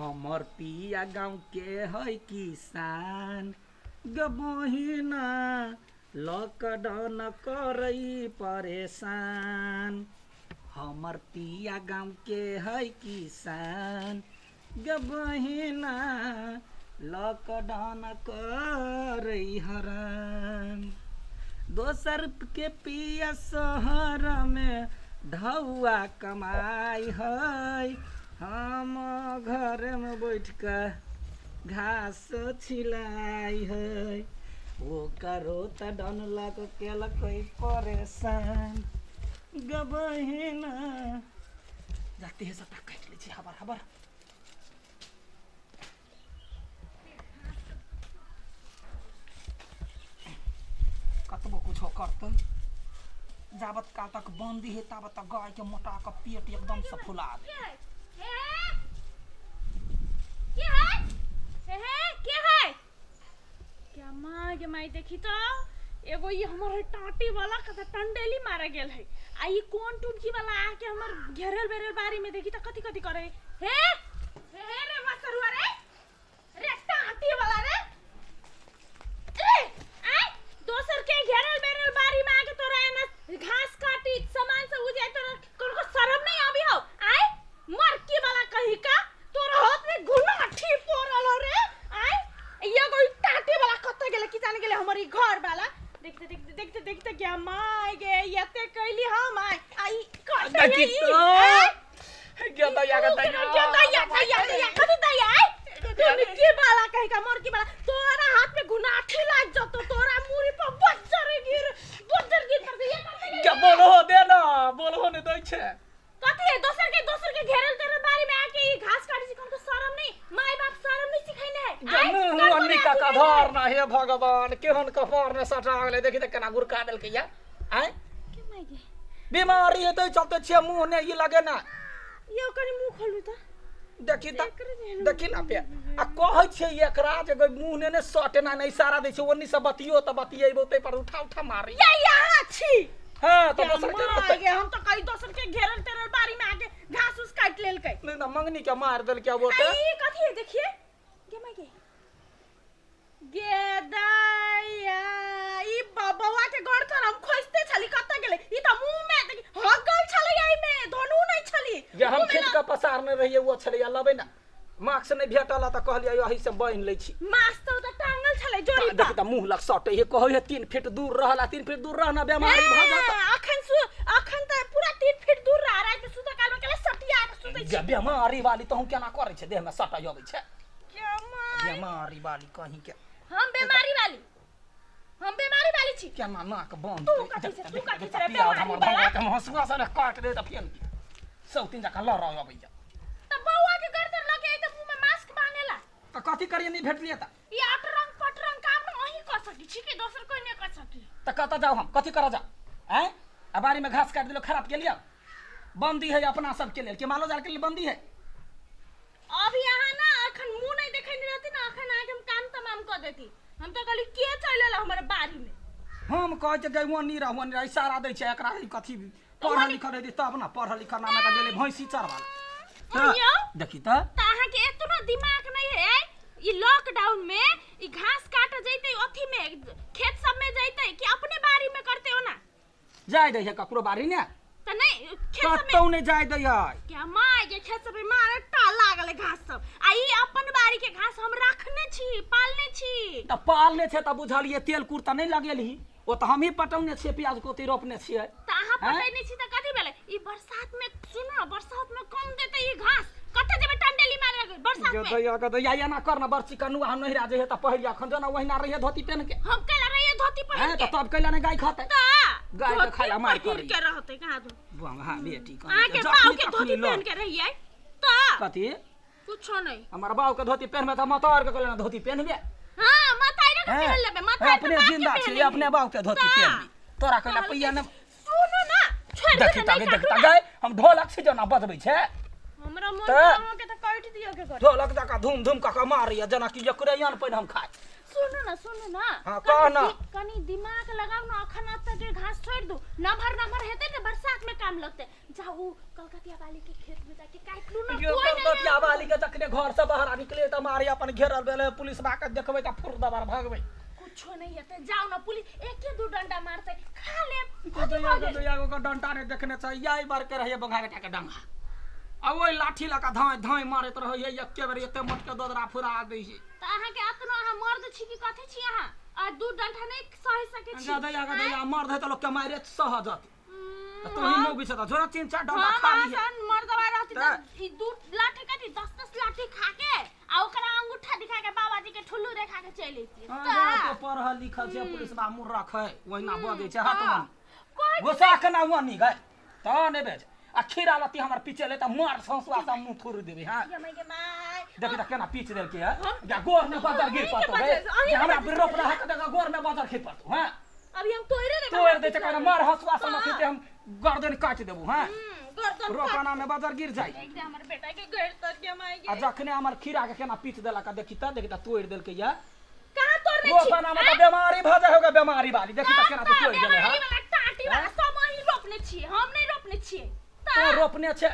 हमर पिया गाँव के है किसान ग बहिना, लॉकडाउन करै परेशान। हमर पिया गाँव के है किसान ग बहिना, लॉकडाउन करै हरान। दोसर के पिया शहर में ढौआ कमाई है, हम घर में बैठ के घास छिलाई है। ओ करो त डन लग केलकै परेशान ग बहिना। जाते है सबटा काटि लै छी हबर हबर। कतबो कुछो करतै जाबत काल तक बंदी है ताबत तक गाय के मोटा के पेट एकदम से फुला दे। के है? हे के है? क्या माँ के माई देखी तो एगो ई हमर टाटी वाला कत टंडेली मारा गेल है आ ई कोन टुनकी वाला आके हमर घेरल बेरल बारी में देखी त कथि कथि करे हे। हे रे मसरुआ रे, रे टाटी वाला रे, रे आय दोसर के घेरल बेरल बारी में आके तोरा एना घास काटी सामान सब उजाय तोरा कोन को शरम नहीं आबी हो? आय मरकी वाला कही का तोरा हाथ में गुनाठी पड़ल हो रे। आय एगो ई टाटी वाला कत गेले की जाने गेले हमर ई घर वाला। देखते देखते देखते देखते क्या माय गे एते कैली हम आय आई कते देखी ई तो। आय? गे दैया गे दैया। गे दैया दैया दैया कथी दैया आय तोनी के वाला कही का मरकी वाला तोरा हाथ में गुनाठी लाग जतो तोरा मुरी पर बज्जर गिर बज्जर गिर पर ये कते गेले? गे बोलहो दे ना, बोलहो ने दै छै। कथी है दोसर के घेरल तेरल बारी में आके ई घास काटी छी, कोन को शरम नहीं माय बाप शरम नहीं सिखैने है? गे आय, मुँह कौन अन्नी कोन का अथी का नहीं है? धर ना हे भगवान केहन कपार ने सटा गेलै देखी त केना गुरका देलकै या। आय के माय गे बीमारी हेतै चलते छियै मुँह ने ई लगे ना। यो कनी मुँह खोलू त देखी त एकरे जेहन देखी ना पे आ कहै छियै एकरा जे गै मुँह ने ने सटे ना ने इशारा दै छै ओन्नी से बतियो त बतियेबो तै पर उठा उठा मारी। या यहाँ छी हां त क्या दोसर के माय रहतै। गे हम तो कई दोसर के घेरल तेरल बारी में आके घास उस काट लेलकै। नहीं ना मंगनी के मार देलकै वो आ त ई कथी है देखिए गे माय गे गे दैया ई बबवा के घर तर हम खोजते छली कत गेलै ई त मुंह में देखी हगल छलै एई में धनु नहीं छली। जे हम मुँह में खेत ना- के पसारने रहियै ओ छलैया लबै ना मास्क नहीं भेटल त कहलियै एही से बान्हि लै छी। मास्क त टांगल छलै जोड़ी पर। देखी त मुंह लग सटे हे कहै हे 3 फीट दूर रहल आ 3 फीट दूर रहना बेमारी भऽ जात। अखन सु अखन त पूरा 3 फीट दूर रह राति में सुतै काल में केला सटिया के सुतै छी। गे बेमारी वाली तहु केना करै छै देह में सटै अबै छै। क्या माय बेमारी वाली कहीं के हम बेमारी वाली, हम बेमारी वाली छी। केना नाक बंद तू कथी छै, तू कथी छै रे बेमारी वाला? हम हंसुआ से काट दे त फेन सौतीन जकाँ लड़ अबैया। त बौआ के गर्दन लगे त मुंह में मास्क बांधेला त कथी करिए नहीं भेटलिए त ई अटरंग पटरंग काम न अहीं कर सकी छी कि दोसर कोई नहीं कर सकी। त कत जाऊ हम कथी कर जाऊ हैं आ बारी में घास काट दिलो खराब के लिए बंदी है अपना सब के लेल के मालो जाल के लिए बंदी है। अब यहाँ ना अखन मुंह नहीं देखै नहीं रहती ना अखन आके हम काम तमाम कर देती। हम तो कहली के चल आयल हमर बारी में। हम कहै छै गै ओनी रह ओनी रह इशारा दै छै एकरा ई कथी पढ़ल लिखल रहती तब ना पढ़ल लिखल नाम के गेलै भैंसी चरवाला। अइयो। देखी त त अहाँ के एतनो दिमाग नहीं है ई लॉकडाउन में ई घास काट जैते अथी में खेत सब में जैते कि अपने बारी में करते हो ना? जाय दै है ककरो बारी ने त नहीं खेत सब में कतौ नहीं जाय दै है। क्या माय के खेत सब में मारे टा लागल है घास सब आ ई अपन बारी के घास हम रखने छी पालने छी। त पालने छै त बुझलिए तेल कुर त नहीं लगेलही ओ त हमही पटौने छियै प्याज कोती रोपने छियै। त अहाँ पटैने छी त कथी भेलै ई बरसात में सुनू न बरसात में कम देतै ई घास कतऽ जेबै टंडेली मारे लगे बरसात में? गदैया गदैया एना कर न बरसी कनुआ हम नहिरा जइहे त पहिरिया अखन जना ओहिना रहिए धोती पेन के। हम कैला रहिए धोती पहिर हैं के? त तब कैला ने गाय खतै। त गाय के धोती खाइला मार पहिर करी। के रहतै कहाँ दो। बंगा बेटी कहीं अहाँ के के बाऊ जखनी के तखनी धोती लड़। पेन के रहिए त कथी? कुछो नहीं। हमर बाऊ के धोती पेनबे त मतार के कहले धोती पेनबे। हां मताई के हैं? पेन लेबे मताई अपने जिंदा छी अपने बाऊ के धोती पेनबी तोरा कहला पैया ने। सुनू ना छोड़ दे देखी त देखी त गै हम ढोलक छी जना बजबै छै। हमरा मन त अहाँ के त काटि दियो के कर। ढोलक जका धूम धूम क क मारैया जना कि एकरे अन्न पानि हम खाइ। सुनू सुनू ना, सुनू ना। हां कह ना। कनी दिमाग लगाउ ना, अखन अत के घास छोड़ दू, नमहर नमहर हेतै ने बरसात में काम लगतै। जाऊ कलकतिया वाली के खेत में जाके काट लू ना। कोई कलकतिया वाली के जखने घर से बाहर निकले त मारे अपन घेरल बेले पुलिस बा के देखबै त फुर दबार भागबै। कुछो नहीं हेतै, जाऊ ना पुलिस एके दू डंडा मारतै खा ले। दो एगो डंडा ने देखने छै, यही बार के रहिए बंघा बेटा के डंगा आ ओइ लाठी लका धाय धाय मारैत रहै एके बेर एते मोट के दोदरा फुरा दै छै। त अहाँ के अतनो अहाँ मर्द छी कि कथि छी अहाँ? आ दू डंडा नहीं सहि सकै छी। गदैया गदैया मर्द है त लोक के मारे सहजत। त तोही मौगी छ त जोरा तीन चार डंडा खा ली। हां मर्दवा रहती त ई दू लाठी कथि 10-10 लाठी खा के आ ओकरा अंगूठा दिखा के बाबाजी के ठुल्लू देखा के चलि अइती। त पढ़ल लिखल छै पुलिस बा मुर रखै ओहिना बजै छै हट मन गोसा के ना वनी गए त नै बेच आ खीरा लती हमर पीछे ले त मार ससुआ से मुंह थुर देबे। हां देखी त केना पीच देलके है या गोर में बाजार गिर पड़तो गे, हमरा रोप रहा के देखा गोर में बाजार गिर पड़तो। हां अभी हम तोड़े देबे, तोड़ दे छै मार हसुआ से मखते हम गर्दन काट देबू। हां रोपना में बाजार गिर जाई। एकदम हमर बेटा के घर तक के माई आ जखने हमर खीरा के केना पीच देलक देखी त, देखी त तोड़ देलके या कहां तोड़ने छी? रोपना में त बीमारी भ जाय होगा, बीमारी वाली देखी त केना तोड़ देले। हां वाला टाटी वाला सब वही रोपने छी, हम नहीं रोपने छी। तो रोपने छे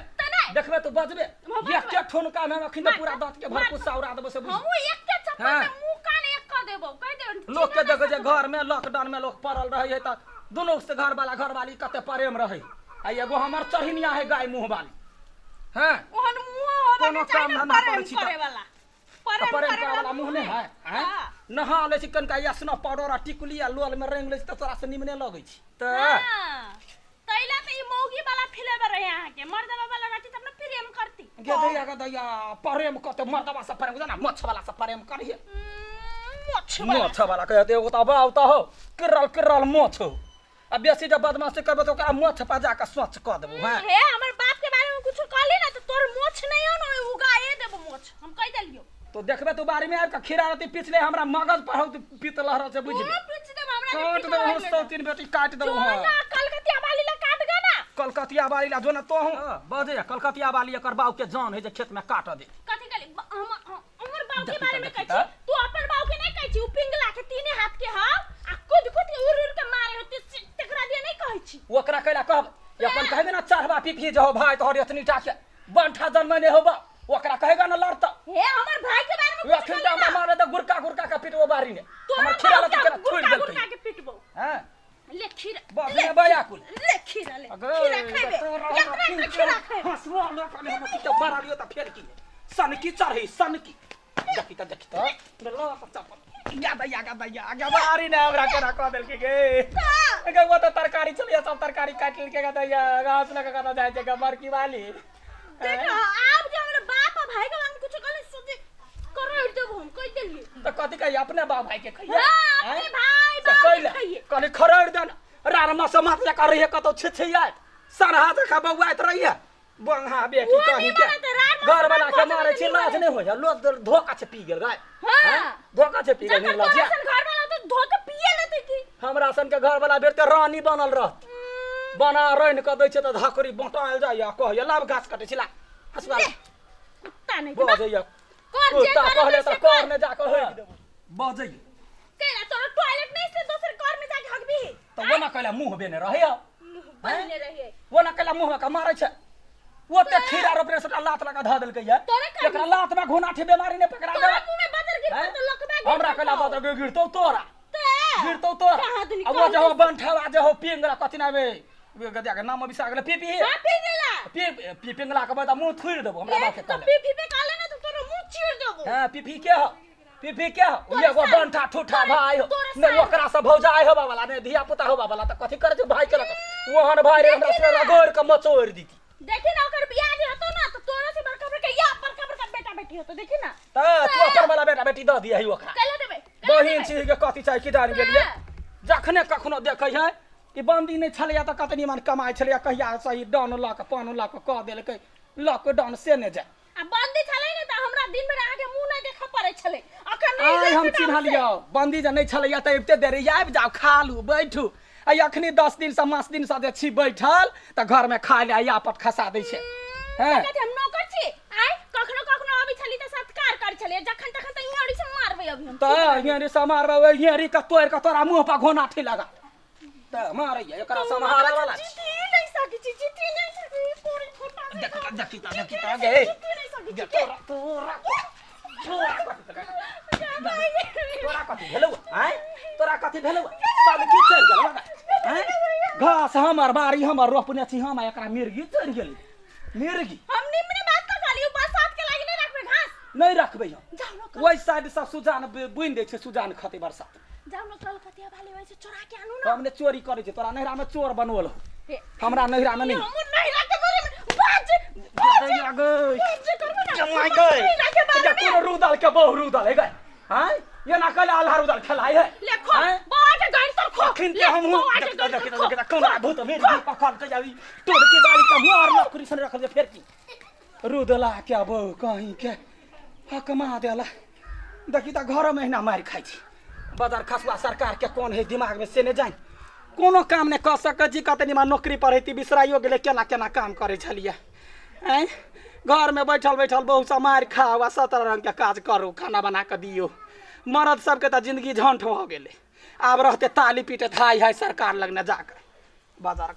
देखबे तो बजबे एक ठोनका में अखिन त पूरा दांत के भरपूर साउरा देबो से बुझ। हम एक के चप्पल में मुंह कान एक क देबो कह देबो। लोक के देखे जे घर में लॉकडाउन में लोग पड़ल रहे है त दोनों से घर वाला घर वाली कते प्रेम रहे आ एगो हमर चढ़िनिया है गाय मुंह वाली। हां ओहन मुंह होबे कोनो काम धंधा करै छी करे वाला प्रेम करे वाला मुंह नै है। हैं नहा ले छी कनका यसनो पाउडर आ टिकुली आ लोल में रंग ले छी त तोरा से निमने लगै छी। त तैला त ई मौगी वाला फिलेबर रहे अहाँ के, मर्दवा वाला रहती तब न प्रेम करती। गदैया गदैया प्रेम कते मर्दवा से प्रेम जाना मच्छ वाला से प्रेम करिए। मच्छ वाला मच्छ वाला कहते एगो त बाउ त हो किरल किरल मच्छ हो आ बेसी जब बदमाशी करबे त ओकरा मच्छ पर जाके स्वच्छ क देबो। हां हे हमर बाप के बारे में कुछ कहली ना त तोर मोछ नहीं हो न उगाए देबो मोछ, हम कह देलियो। तो देखबे तू बारी में आबि के खीरा रहती पिछले हमरा मगज पर हो पीत लहर से बुझ ले। पीछ देब हमरा काट देबो हम सौ तीन बेटी काट देबो। हां ना कलकतिया वाली ला काट गा ना, कलकतिया वाली ला जो ना तो हूं बजे कलकतिया वाली एकर बाऊ के जान है जे खेत में काट दे। कथि कहली हम हमर बाऊ के बारे में कहै छी, तू अपन बाऊ के नहीं कहै छी। उ पिंगला के तीने हाथ के ह आ कुद कुद के उड़ उड़ के मारे होते तकरा दिया नहीं कहै छी। ओकरा कैला कहब अपन कहबे ना चढ़वा पीपी जहो भाई तोहर एतनी टा के बंठा जन्म ने होबा ओकरा कहेगा ना लड़ता। हे हमर भाई के बारे में अखन त हमरा मारे त गुरका गुरका के पिटबो बारी ने हमर खीरा लती के छोड़ देलकै गुरका के पिटबो। हां ले खीरा बजने बया कुल ले खीरा ले खीरा खैबे एतना खीरा खैबे हसुआ ल कने हम की त बरा लियो त फेर की सनकी चढ़ी सनकी देखी त देखी त ल चप्पल गदैया गदैया गे बारी ने हमरा केना क देलकै गे गे वो त तरकारी चलिया सब तरकारी काट लेलकै गदैया घास लगा कत जाय छै मरकी वाली। देखो आप जो हमरे बाप और भाई के बारे में कुछ कहले सोचे करोड़ देबो हम कह देलिए। त कथि कहिए अपने बाप भाई के खइए? हां अपने भाई बाप के खइए कनि खरड़ दन रार मस मात जका रहिए कतौ छिछियात सरहा जका बौआइत रहिए बंहा बेटी कहि के घर वाला के मारे छी लाज नै होय लोग धोखा से पी गेल गाय। हां धोखा से पी गेल लाज घर वाला तो धोखा पिए लेतै की हमरा सन के घर वाला बेर त रानी बनल रहत बना रैन क दै छै त धाकरी बटायल जाइए कहैए लाभ घास कटै छी ला हसुआ कुत्ता नै बजैए कर जे कुत्ता कहले त कर ने जाके होय देबो बजैए कैला तोरा टॉयलेट नहीं से दोसर घर में जाके हगबी त वो ना कैला मुंह बेने रहैए बने रहिए वो ना कैला मुंह के मारै छै वो ते खीरा रोपने सबटा लात लगा ध देलकै ये एकरा लात में घोना ठे बीमारी ने पकड़ा तोरा मुंह में बदर गिरतो त लकबा गिरतो हमरा कैला बदर गिरतो तोरा गिरतो तोरा आ वो जहो बंठवा जहो पिंगरा कथि ना बे गदिया के नाम बिसरा गेलै पीपी। हां पिंगला पी पिंगला के बाद मुंह थुरि देबो हमरा बाप के कहले पीपी पे कहले ना त तोरा मुंह चीर देबो। हां पीपी के हो पीपी के हो एगो बंठा ठूठा भाई हो ने ओकरा से भौजाई होबा वाला ने धिया पुता होबा वाला त कथि करे छै भाई के लक ओहन भाई रे हमरा से रगड़ के मचोड़ दीती। देखी ना ओकर बियाह जे होतो ना त तोरा से बड़का बड़का या बड़का बड़का बेटा बेटी होतो देखी ना त तू अपन वाला बेटा बेटी द दियही ओकरा कैला देबे बहिन छी के कथि चाही की जान गेलिए जखने कखनो देखै है कि बंदी नहीं छलैया त कतनी मन कमाइ छलैया कहिया सही डाउन लऽ के पान लऽ के कऽ देलकै लॉकडाउन से ने जाय आ बंदी छलै ने त हमरा दिन भर अहाँ के मुंह नै देखऽ पड़ै छलै अखन नहीं आइ हम चिन्हलियौ बंदी जे नहीं छलैया त एते देरी आबि जाउ खा लू बैठू आ अखनी 10 दिन से मास दिन से जे छी बैठल त घर में खा ले आपट खसा दै छै। हैं हम नौकर छी आइ कखनो कखनो आबै छली त सत्कार करै छलै जखन तखन त इहाँ से मारबै अभी हम तऽ हियारी समारबै ओहि हियारी के तोड़ि कऽ तोरा मुँह पर घोना ठी लगा तऽ मारैया एकरा सम्हारै वाला छी। जीती नहीं सकी छी, जीती नहीं सकी, पूरी फुटा से देखी तऽ देखी तऽ देखी जीती तऽ नहीं गे सकी, जीती नहीं सकी, गे जीती। तोरा तोरा तोरा कथी क्या भाई? तोरा कथी भेलौ आँय तोरा कथी भेलौ तब की चढ़ि गेलौ आँय घास हमर बाड़ी हमर रोपने छी हम आ एकरा मिर्गी चढ़ि गेलै मिर्गी हम निम्न बात कर खाली बरसात के लागी नहीं रखबे घास नहि रखबै हम जाओ न कल ओहि साइड से सुजान बुनि दै छै सुजान खतै बरसात जाओ न कलकतिया वाले वैसे चोरा के आनू ना हमने चोरी करै छै तोरा नैहरा में चोर बनवल हो हे, हमरा नैहरा में नहीं हमू नहीं रखे बारे में बाज बाज दैया गै बाज करबे ना जमाई गै नहीं रखे बारे में कोनो रुदल के बहु रुदल है गै आँय ये ना कल आल्हा रुदल खेलाय है ले खो आँय? बौआ के गैर तर खो अखिन के ले, हम हूँ बौआ के देख गैर देख तर खो। देख कोना भूत मेरी पकड़ के जाबी तोड़ के गाड़ी के मार लकड़ी सन रखल जे फेर की रुदला के बहु कहीं के हकमा देला देखी तऽ घर महीना मारि खाइ छी बदर खसुआ सरकार के कोन है दिमाग में से नहि जानि कोनो काम नहि कऽ सकै छी कतनी मार नौकरी पर हेती बिसराइयो गेलै केना केना काम करै छलियै आँय घरमे बैठल बैठल बहुत सा मारि खाउ आ 17 रङ्गके काज करू खाना बना कऽ दियौ मरद सबके तऽ जिन्दगी झंठ भऽ गेलै आब रहतै ताली पीटैत हाय हाय सरकार लगने जाकऽ बाजार।